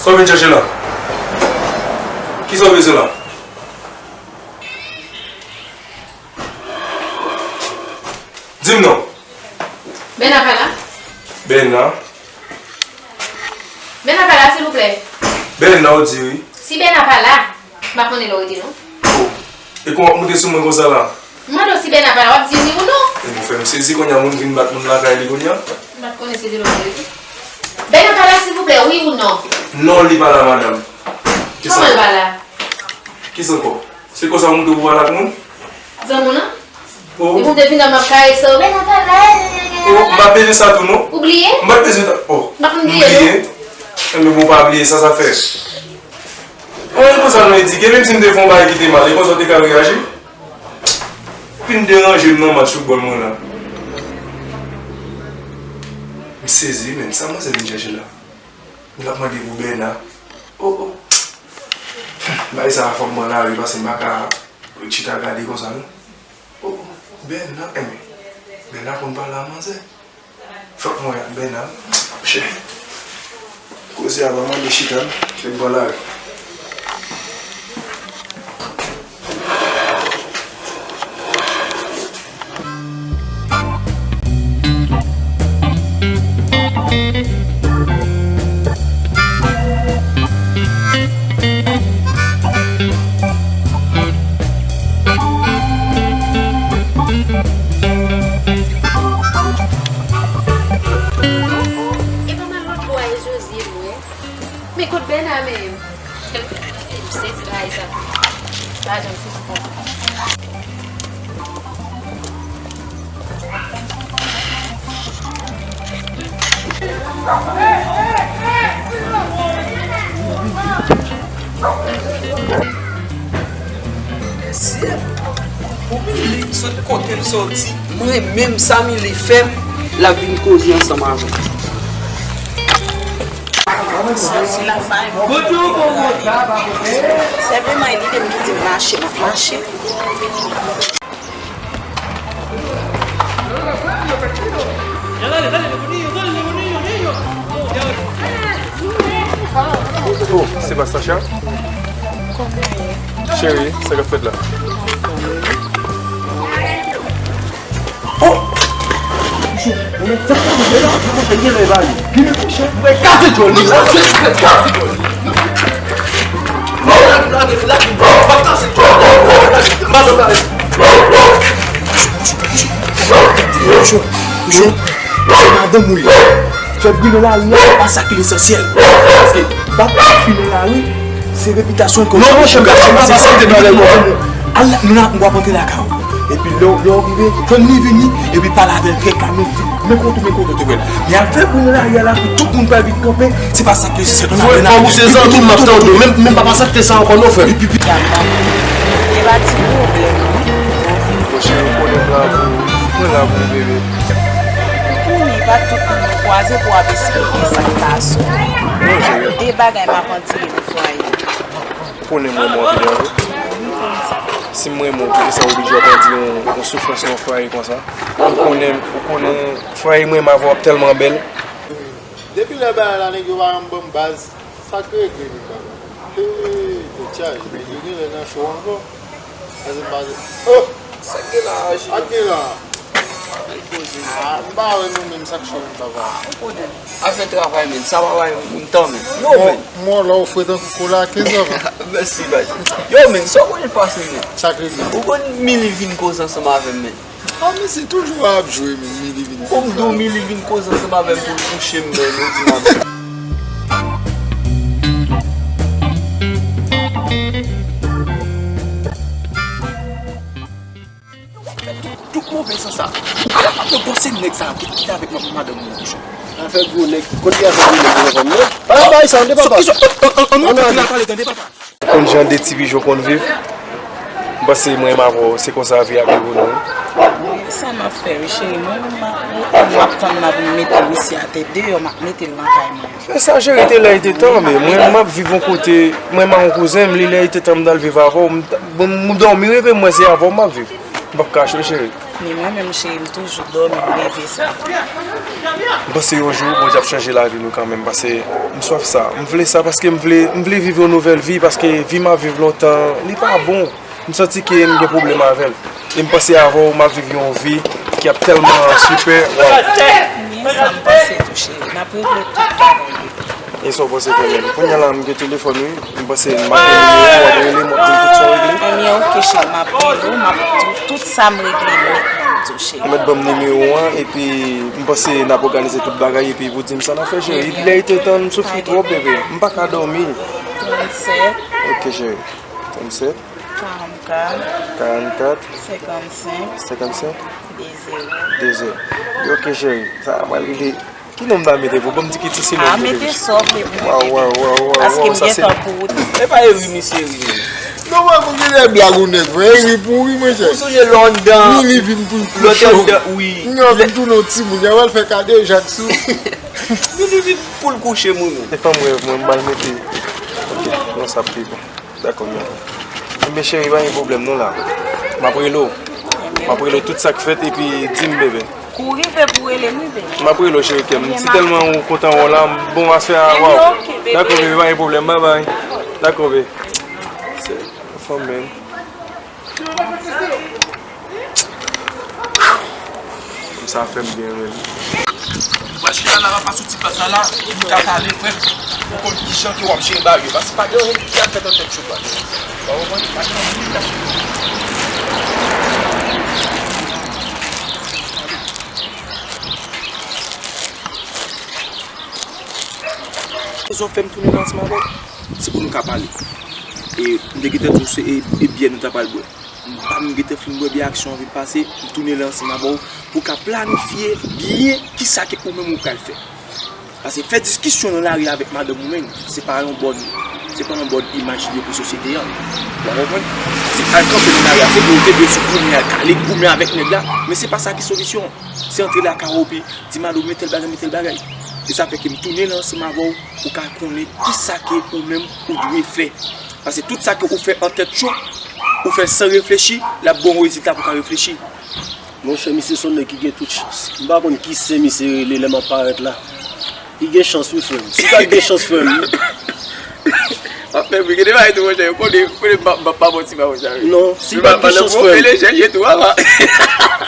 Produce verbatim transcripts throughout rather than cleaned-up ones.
Sa w vin chèche la? Kisa w bezwen la? Di m non. Bèna pa la? Bèna? Bèna pa la, silvouplè? Bèna, w di wi. Si Bèna pa la, m pa konnen lè w di non. Oh. E kon w ap moute sou mwen konsa la? M mande w si Bèna pa la, w ap di wi ou non? E bon, fè m sezi kounye a, moun vin bat moun lakay li kounye a. M pa t konnen se de lòt yo tou. Bèna pa la, silvouplè, wi ou non? Non, li pa la, madanm. Kisa? Kòman l pa la? Kisa ankò? Se konsa w montre w pale ak moun? Zanmi w lan? Oh. Li monte vin nan m ap karese w, Bèna pa la. Oh, m pa bezwen sa tou non. Ou bliye? M pa bezwen sa. Oh. M pa konn bliye non. Ou bliye? Enben bon, pa bliye sa, sa fè. Mwen konsa nou edike, menm si m te fè yon bagay ki te mal, e konsa w te ka reyaji? Fin deranje m nan match foutbòl mwen la. M sezi, men sa manzè vin chèche la? L ap mande pou Bèna. Oh, oh. Bagay sa a fò m pran lari paske m pa ka ret chita gade konsa non. Oh, oh. Bèna, enben. Bèna konn pale a manzè. Fòk mwen ak Bèna, monchè. Koze a pa mande chita non, se m pran lari. E pa mal lòt bò a e Josie m wè. Men kot Bèna menm? M sezi bagay sa. Pa janm fini konsa. Mesye, pou Mili sot kote l soti, mwen menm sa Mili fè m, l ap vin koze ansanm avè m. Sèlman e li menm ki di m mache, m ap mache. Oh, se pa Sacha? Cheri, sa k ap fèt la? Oh! Madanm ou ye. Fè bri nan lari a, se pa sa ki lesansyèl. Paske bat fi nan lari, se repitasyon l ke w... Non, monchè, m pa, m pa, m pa sa m te pale, non. Al la, nou la, nou ap antre lakay ou. Epi lè w, lè w rive, jwenn li vini, epi pale avè l trè kalm, di, men kote, men kote w te wè l. Men al fè bri nan lari a la, pou tout moun pral vin kanpe, se pa sa ki lesansyèl. Frè, fò w se zanmi m, m ap tande w. Men, men pa, pa sa ki te sa ankò, non, frè. Epi, epi, e pa ti pwoblèm, non. Monchè, ou konnen m la pou, mwen la pou ou, bebe. Ou konnen pa tout moun ou kwaze pou w ap esplike sa k pase w. Non, cheri. De bagay m ap andire nan fwaye. Ou konnen m renmen w anpil, wi. Si m renmen w, poukisa w oblije ap andire yon, yon soufrans nan yon fwaye konsa? Ou konnen, ou konnen fwaye mwen avè w ap tèlman bèl. Depi lè bagay la, nèg yo pa janm ban m baz. Sa k regle menm, papa? Hey, tèt chaje, nèg yo genlè nan cho ankò. Pase m pase. Oh! Sa k gen la, Aji? Sa k gen la? Bèl koze. Ah, m pa wè nou menm sa k cho menm, papa. Ou konnen. Afè travay, menm. Sa pa bay moun tan, menm. Yo, menm. Mwen, lè w fre tankou kola, kenz an. Mèsi, bay. Yo, menm, sa w konnen pase, menm? Sa k regle? Ou konn Mili vin koze ansanm avè m, menm. Ah, men se toujou ap jwe, men Mili vin. Pou m di w, Mili vin koze ansanm avè m pou l kouche m, men nou di m ap. Tout, tout move sans sa. Ou pa t panse nèg sa ki, ki t avèk madanm mwen kouche? Afè gwo nèg. Kote afè gwo nèg, gwo fanm, non? Pa bay sa, de papa. An, an, an, an, nou kontinye ap pale, tande, papa. Konn jan de ti pijon konn viv. M panse mwen menm avè w, se konsa vi a ap evolye. Sa m ap fè wi, cheri. Mwen menm m ap, m ap tann la pou m mete misye atè deyò, m ap mete l nan kay mwen. Fè sa, cheri, te lè te tan, men mwen, m ap viv yon kote, mwen menm ak yon kouzen m, li lè te tan m t al viv avè w, m t, m, m dòmi, reve mwen se avè w m ap viv. M p ap kache w, cheri. Ni mwen menm cheri, m toujou dòmi, m leve sa. M panse yon jou, Bondye ap chanje lavi nou kanmenm, paske m swaf sa. M vle sa, paske m vle, m vle viv yon nouvèl vi, paske vi m ap viv lontan, li pa bon. M santi ke m gen pwoblèm avè l. E m panse avè w, m ap viv yon vi ki ap tèlman sipè. Waw. Men sa m panse tou, cheri. N ap regle tout bagay, bebe. E sa w panse fè menm? Kounye a la, m gen telefòn, wi. M panse m ap gen nimewo w, w ap rele m, w ap di m tout sa w regle. Ebyen, oke, cheri, m ap rele w, m ap di w tout sa m regle nèt menm tou, cheri. Ou mèt ban m nimewo w an, epi m panse n ap òganize tout bagay, epi pou di m sa n ap fè, cheri. Ebyen, lè li te tan, m soufri twòp, bebe. M pa ka dòmi. Trannsèt. Oke, cheri. Trannsèt. Karannkat. Karannkat. Senkannsenk. Senkannsenk. De zewo. De zewo. Oke, cheri. Sa a pral regle. Ki non m ta mete pou, ban m di ki ti sinon m mete. A, mete sòf epi mete. Waw, waw, waw, waw, waw, sa se. Paske m gentan pou ou. E pa Eri misye ri. Non, mwen, pou genlè blag ou nèg, vre, Eri pou ri, monchè. Ou sonje lè w anndan. Wi, li vin pou l kouche w. Lòt anndan, wi. Nèg vin tounen yon timoun, y a pral fè kadejak sou. Li, li vin pou l kouche moun. Se fanm rèv mwen, m pral mete. Oke, non, sa pi bon. Dakò, men. Enben, cheri, pa gen pwoblèm, non, la. M ap rele w. M ap rele w tout sa k fèt, epi di m, bebe. Kou rive pou rele m, rive. M ap rele w, cheri, kè m. Si tèlman ou kontan wè w la, m bon aswè a, waw. Ebyen, oke, bebe. Dakò, bebe, pa gen pwoblèm, babay. Dakò, bebe. Se fanm, men. Sa fè m byen, men. Mwen chita la, m ap pase ti plas la, la, m ka pale, frè m. Ou konn ki jan ke w ap jere bagay yo. Paske pa gen anyen ki ap fèt nan tèt yo, pa. Ou konprann? Pa gen anyen ki ap fèt. Rezon fè m tounen ansanm avè w, se pou nou ka pale. E m te gentan di w se, e, e byè nou ta pral bwè. M pa menm gentan fin bwè byè, aksyon an vin pase, m tounen la ansanm avè w pou w ka planifye byen kisa ke ou menm ou pral fè. Paske fè diskisyon nan lari avèk madanm ou menm, se pa yon bòn, se pa yon bòn imaj li ye pou sosyete an. Ou konprann? Se al kanpe nan lari a, se pou w te dwe sou goumen, al kale goumen avèk nèg la, men se pa sa ki solisyon an. Se antre lakay ou epi di madanm ou men tèl bagay, men tèl bagay. E sa fè ke m tounen la ansanm avè w, pou w ka konnen kisa ke ou menm ou dwe fè. Paske tout sa ke ou fè an tèt cho, ou fè san reflechi, l ap ba w yon rezilta pou w ka reflechi. Monchè, misye se yon nèg ki gen tout chans. M pa konn ki sen misye rele lè m ap parèt la. Li gen chans wi, frè m. Si l pa t gen chans, frè m. Ap fè bri, gen de bagay tou, monchè, yo konnen, konnen m pa, m pa, pa manti, pa monchè. Non, si l pa t gen chans, frè m.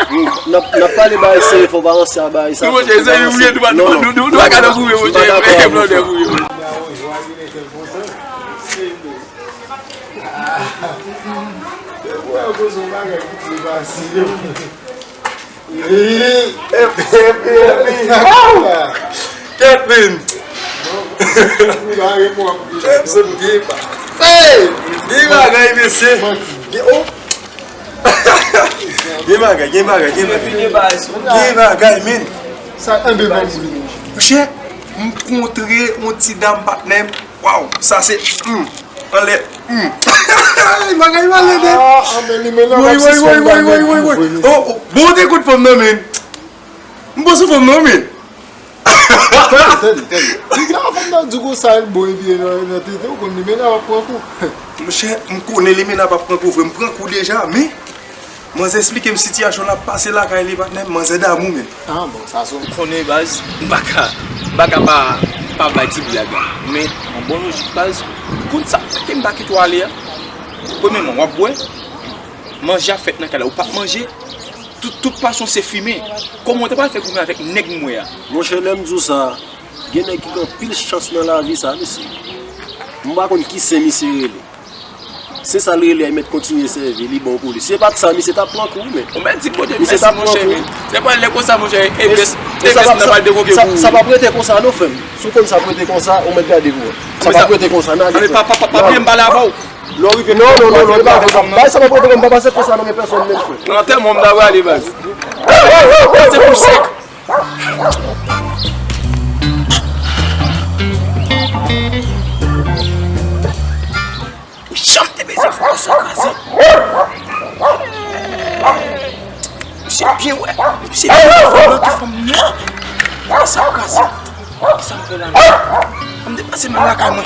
N ap, n ap pale bagay serye, fò w pa ranse a bagay sa. Non, monchè, se li ou ye, nou pa, nou, nou, nou pa ka nan goumen, monchè, e blòdè goumen, monchè. Epi, epi, epi. Kèt, men. Kèt, se byen pa. Hey! Gen bagay, mesye. Gen, oh! Gen bagay, gen bagay, gen bagay. Gen bagay, men. Sa, enben, ban m. Monchè, m kontre yon ti dam, patnè m. Waw, sa se, hmm. Anlè. Hmm. Bagay malè nèt. Ah, ah, men li men nan woy, woy, woy, woy, woy, woy, woy. Oh, oh, bon, ou te kout fanm nan, men. M bon sou fanm nan, men. Tande, tande, tande. Li gen yon fanm nan di konsa, l bon, ebyen, nan, nan tete, ou konn li men nan ap pran kou. Monchè, m konnen li men nan ap pran kou vre, m pran kou deja, men. Manzè esplike m sitiyasyon l ap pase lakay li, patnè m, manzè damou menm. Ah, bon, sa se. Ou konnen, baz, m pa ka, m pa ka pa, pa bay ti blag la. Men, an bon lojik, baz, ou konn sa k fè ke m pa kite w ale a. Premyèman, w ap bwè, manje ap fèt nan kay la, ou p ap manje, tout, tout pasyon se fimen. Kòman w ta pral fè goumen avèk nèg m wè a? Monchè, lè m di w sa, gen nèg ki gen anpil chans nan lavi sa, mesye. M pa konn ki sen misye rele. Se sa l rele a, li mèt kontinye sèvi, li bon pou li. Si se pa t sa, misye t ap pran kou, men. Ou mèt di Bondye mèsi, monchè, men. Se pa lè konsa, monchè, e vès, e vès nan pral dekoke pou ou. Sa p ap rete konsa, non, frè m. Si w konn sa ap rete konsa, ou mèt gade pou ou. Sa p ap rete konsa, n ale, frè. Pa, pa, pa, pa bliye m pale avè w. Lè w rive, non, non, non, non, e pa vre, bay sa p ap rete konsa, m pa pase konsa nan men pèsòn menm, frè. Nan antèman m ta prale, baz. Se pou sèk. Ou janm te bezwen fè sa kraze. Misye byen wè. Misye byen wè fòm nan ki fòm nan. Sa kraze. Kisa m fè la menm? An m deplase m al lakay mwen.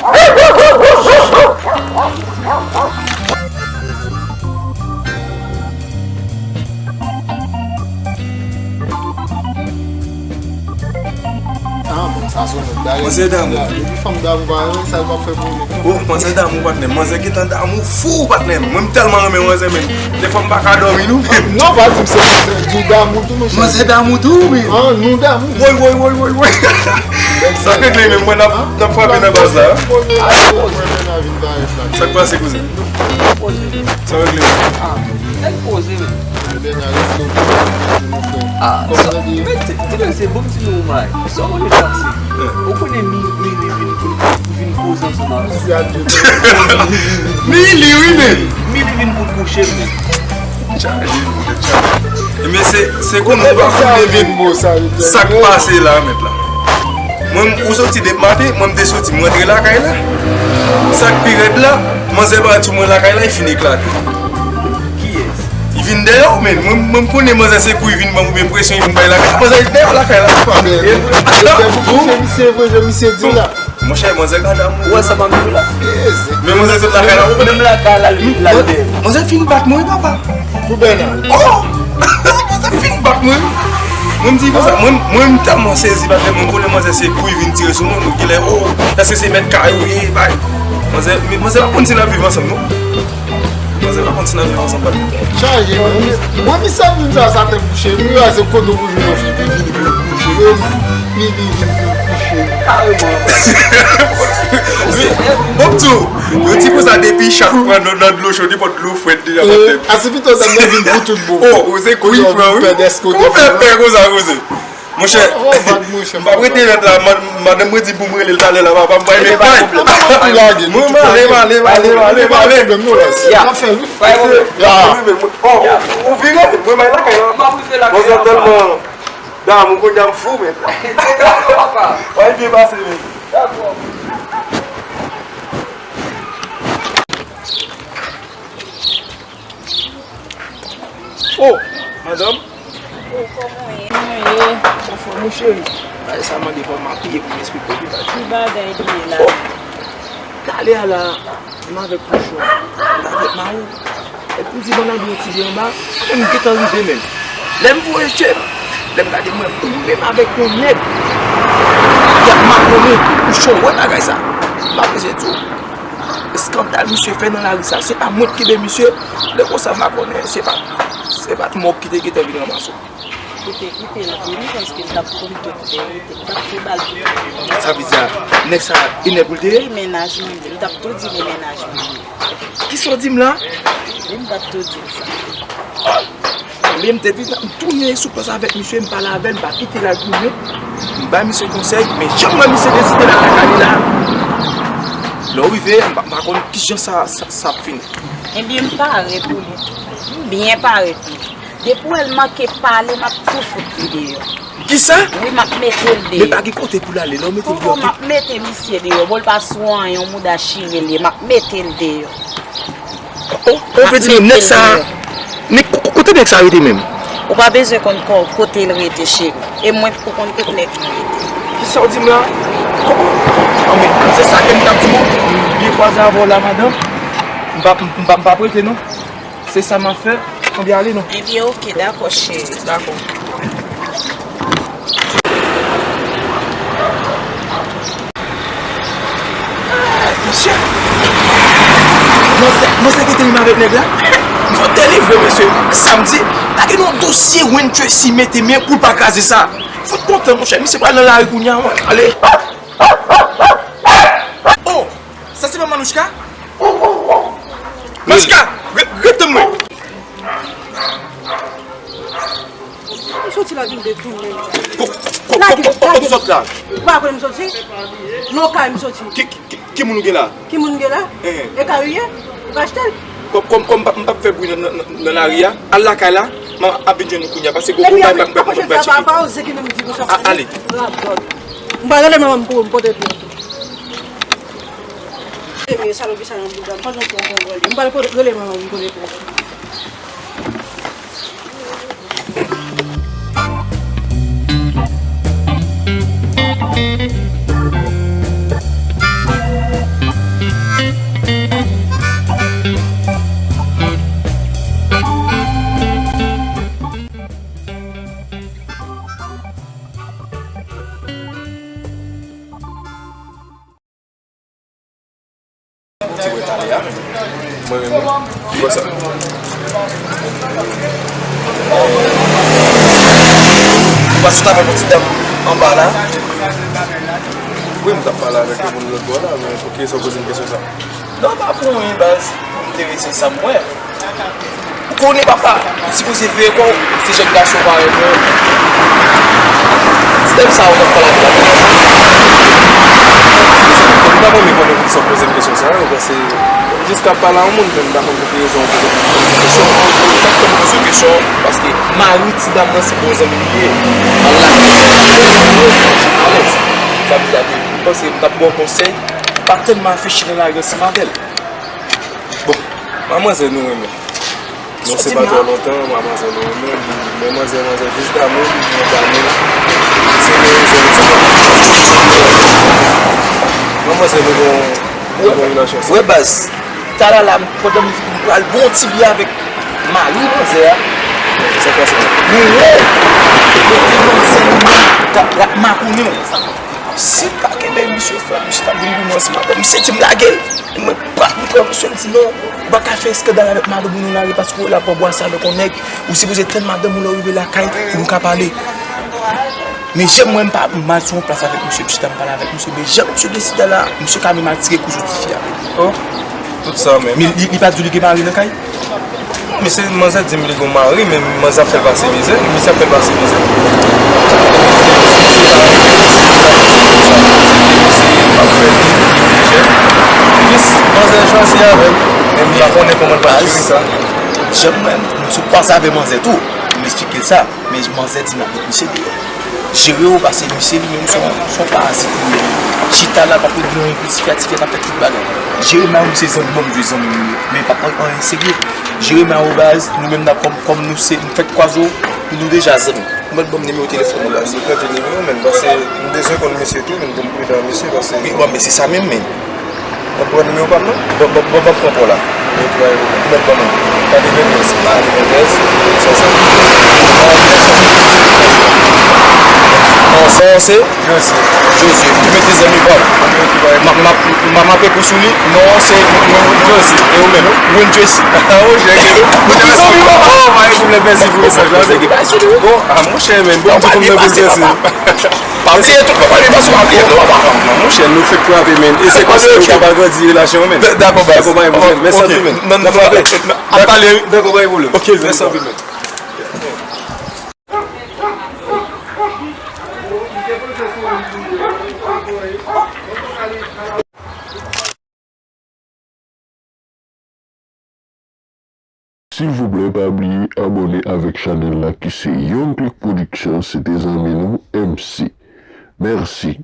Manzè damou. Epi fanm damou pa renmen, sa l p ap fè pou ou menm? Oh, manzè damou, patnè. Manzè gentan damou fou, patnè. Mwen, m tèlman renmen manzè, men. Defwa, m pa ka dòmi, non. Non, pa di m se manzè. Di damou tou, monchè. Manzè damou tou, men. Ah, nou damou. Woy, woy, woy, woy, woy. Sa regle, men mwen, n ap, n ap frape nan baz la. Sa k pase, kouzen? Sa regle. Ah, bèl poze, men. Ah, sa, men, ti, ti mesye, bon ti nou may. Sa w konn pase? Ou konnen mi, mi, mi vin pou, pou vin poze ansanm avè m. Mi li, wi, men. Mi li vin pou kouche, men. Chaje, chaje. Ebyen, se, se konnen ou pa konnen, men. Sa k pase la, mèt la? Mwen, ou soti depi maten, mwen, m te soti, m rantre lakay la. Sa k pi rèd la, manzè pa di mwen lakay la, li fin eklate. Kiyès? Li vin dèyè w, men. Mwen, mwen, m konnen manzè se kou li vin ban m oubyen presyon li vin bay lakay. Manzè dèyè lakay la. Misye, vre jan misye di la. Monchè, manzè ka damou. Ou wè sa m ap di w la? Men manzè sot lakay la. Menm lakay la, li, l al dèyè. Manzè fin bat mwen, papa. Pou Bèna. Oh! Manzè fin bat mwen. Mwen, m di konsa, mwen, mwen, m tèlman sezi, paske mwen konnen manzè se kou li vin tire sou mwen, mwen genlè, oh, èske se mèt kay ou ye, bay. Manzè, men manzè pa konn si n ap viv ansanm, non. Manzè pa konn si n ap viv ansanm, patnè. Chaje, mwen, mwen, misye ap vin sa, sa tèt bouche. Mwen, se kote pou vin, pou vin, pou kouche. Mwen, mi, mi, vin pou kouche. Kareman. Bon, m di w, yon ti kou sa depi chat pran nan, nan dlo cho, nenpòt dlo frèt deja, patnè. A, se pito sa, mwen vin pou tout bon. Oh, ou se kou li pran, wi. Kòman w fè pè konsa, kouzen? Monchè, m ap rete nèt la, ma-, madanm mwen di pou m rele l talè la, papa, m pa renmen bay. Mwen, m ale, m ale, m ale, m ale, m ale. Ya. Oh, ou vire, mwen bay lakay la. Manzè tèlman damou, kounye a m fou, men. Wè, byen pase, men. Oh, madanm. Oh, kòman w ye? Mwen ye. Anfòm, mon cheri. Bagay sa mande fò m apiye pou m esplike w bagay. Ki bagay li ye la? Oh, talè a la, m avèk Pouchon, m t avèk Mawou. Epi m di, "Bon, n al bwè yon ti vè anba." Epi m gentan rive menm. Lè m voye je m, lè m gade, m wè m menm avèk yon nèg k ap makonnen. Pouchon, wè bagay sa. M pa bezwen di w. Eskandal misye fè nan lari sa, se pa mwen k kenbe misye. Lè konsa m pa konnen, se pa, se pa t mò ki te gentan vin ranmase w. Ou te kite l vini, paske l t ap konn tout verite, l t ap tou ba l tout verite. Sa vle di a, nèg sa, e nèg ou l te ye? Li mennaj mwen li ye, li t ap tou di li mennaj mwen li ye. Kisa w di m la? Wi, m t ap tou di l sa. Ebyen, m te vin, m tounen sou plas avèk misye, m pale avè l, m pa kite l al goumen. M bay misye konsèy, men jan m wè misye deside l al lakay li la, lè w rive, m pa, m pa konn kijan sa, sa, sa ap fini. Ebyen, m pare pou li. M byen pare pou li. Depi w wè l manke pale, m ap tou fout li deyò. Kisa? Wi, m ap mete l deyò. Men pa gen kote pou l ale, lè w mete l deyò. Kòman m ap mete misye deyò? Bon, l pa sou anyen, yon mouda chire l ye, m ap mete l deyò. Oh, oh, vle di nèg sa, men ko-, ko-, kote nèg sa rete menm? Ou pa bezwen konn ko-, kote l rete, cheri. E mwen pou konn kote nèg mwen rete. Kisa w di m la? Kòman? Anben, se sa ke m t ap di w. M byen kwaze avè w la, madanm. M pa, m pa, m pa prete, non. Se sa m ap fè. Anben, ale, non. Ebyen, oke, dakò, cheri. Dakò. Mesye, manzè, manzè ki te menm avèk nèg la. M fout delivre, mesye. Samdi, pa gen yon dosye Wayne Tracy mete men pou l pa kraze sa. Fout kontan, monchè. Misye pral nan lari kounye a, ale. Oh, sa se pa Manouchka? Manouchka, re-, rete mwen. M soti la vin detounen. Ko-, ko-, ko-, ko-, kote w sot la? Ou pa konnen m soti? Non, kay m soti. Ki, ki, ki, ki moun ou gen la? Ki moun m gen la? Eh. E kay ou ye? Ou ka achte l? Kòm, kòm, kòm m p ap, m p ap fè bri nan, nan, nan, nan lari a, al lakay la, m ap vin jwenn ou kounye a, paske gon, gon bagay m p ap, m p ap, m p ap tcheke. A, ale. M pral rele manman m pou m pote plent ou. Premye salopi sa nan bouda m, pandan w pran kòb li. M pral rele manman m pou l pote plent ou. Sou ta fè yon ti dam anba la. Wi, m t ap pale avèk yon moun lòt bò la, men poukisa w poze m kesyon sa? Non, pa pou anyen, baz. M enterese sa m wè. Ou konnen, papa, ou sipoze veye kò w, se jèn gason parèy mwen. Ti dam sa ou t ap pale avè l la. M pa konn, men konnen poukisa w poze m kesyon sa yo, paske jiska pale a yon moun, men m pa konn pou ki rezon w poze m kesyon. Ou t ap fè m poze w kesyon, paske mari ti dam nan se bon zanmi li ye. Alèz. Sa vle di, m panse m t ap ba w konsèy, pa tèlman afeche nan lari ansanm avè l. Bon, manmanzè nou renmen. Non, se pa twò lontan, manmanzè nou renmen, men manzè, manzè jis damou, li renmen damou. Se rezon, se manmanzè nou gon, nou gon relasyon. Wè baz, talè la, pandan m pral bon ti byen avèk mari manzè a. Sa k pase? Mwen wè, kote manzè nou t ap, l ap makounen w. Si m pa kenbe misye frè, misye t ap vin goumen ansanm avè m. Misye di m lage l. Mwen pa, mwen pran misye, m di non, ou pa ka fè eskandal avèk madanm ou nan lari paske w la pran bwase avèk yon nèg. Ou sipoze tann madanm ou lè w rive lakay pou nou ka pale. Men jan m wè m pa mal sou yon plas avèk misye, m chita m pale avèk misye. Men jan misye deside la, misye ka menm al tire kou sou tifi a. Oh, tout sa menm. Men li, li pa di w li gen mari nan kay? Misye, manzè di m li gon mari, men manzè ap fè l pase mizè. Misye ap fè l pase mizè. Misye ap fè l, li, li lejè. Jis manzè chwazi avè l. Men m pa konnen kòman l pral jere sa. Jan mwen, m sou kwaze avè manzè tou. M eksplike l sa. Men manzè di m ap met misye deyò. Jere w, paske misye li menm se yon, se yon parazit li ye. Chita la, l ap ret gen yon ti fi a, ti fi a t ap fè tout bagay. Jeremi a, misye zanmi, bon, m jwe zanmi li ye. Men pa pran anyen serye. Jeremi a, baz, nou menm n ap kòm, kòm nou se, nou fèk kwaze w, nou deja zanmi. Ou mèt ban m nimewo telefòn ou la. Ou mèt mete nimewo, men, paske m bezwen konn misye tou, men pou m pridan misye, paske... Wi, bon, men se sa menm, men. Mwen pran nimewo pa m nan? Bon, bon, bon, bon, pran pa w la. Mwen pran nimewo. Katreventrèz. Katreventrèz. Sa w se? An, sa w se? José. José. Ou mete zanmi pa w. M ap, m ap, m ap mape kou sou li. Non, se José. E ou menm? Mwen José. Ah, monchè, gen nou. Mwen zanmi pa w. Oh, pa gen pwoblèm, mèsi pou mesaj la. Bon, ah, monchè, men, bon, di konn mwen pou l vèse. Pa bliye tout, pa bliye, pa bliye, pa bliye, non, papa. Non, monchè, nou fèk frape, men. E se konsa nou kapab grandi relasyon, men. Dakò, baz. Dakò, pa gen pwoblèm. Mèsi anpil, men. N ap frape. N ap pale, wi. Dakò, pa gen pwoblèm. Ok, mèsi anpil, men. Silvouplè pa bliye abòne avèk chanèl la ki se Young Click Production, se te zanmi nou M C. Mèsi.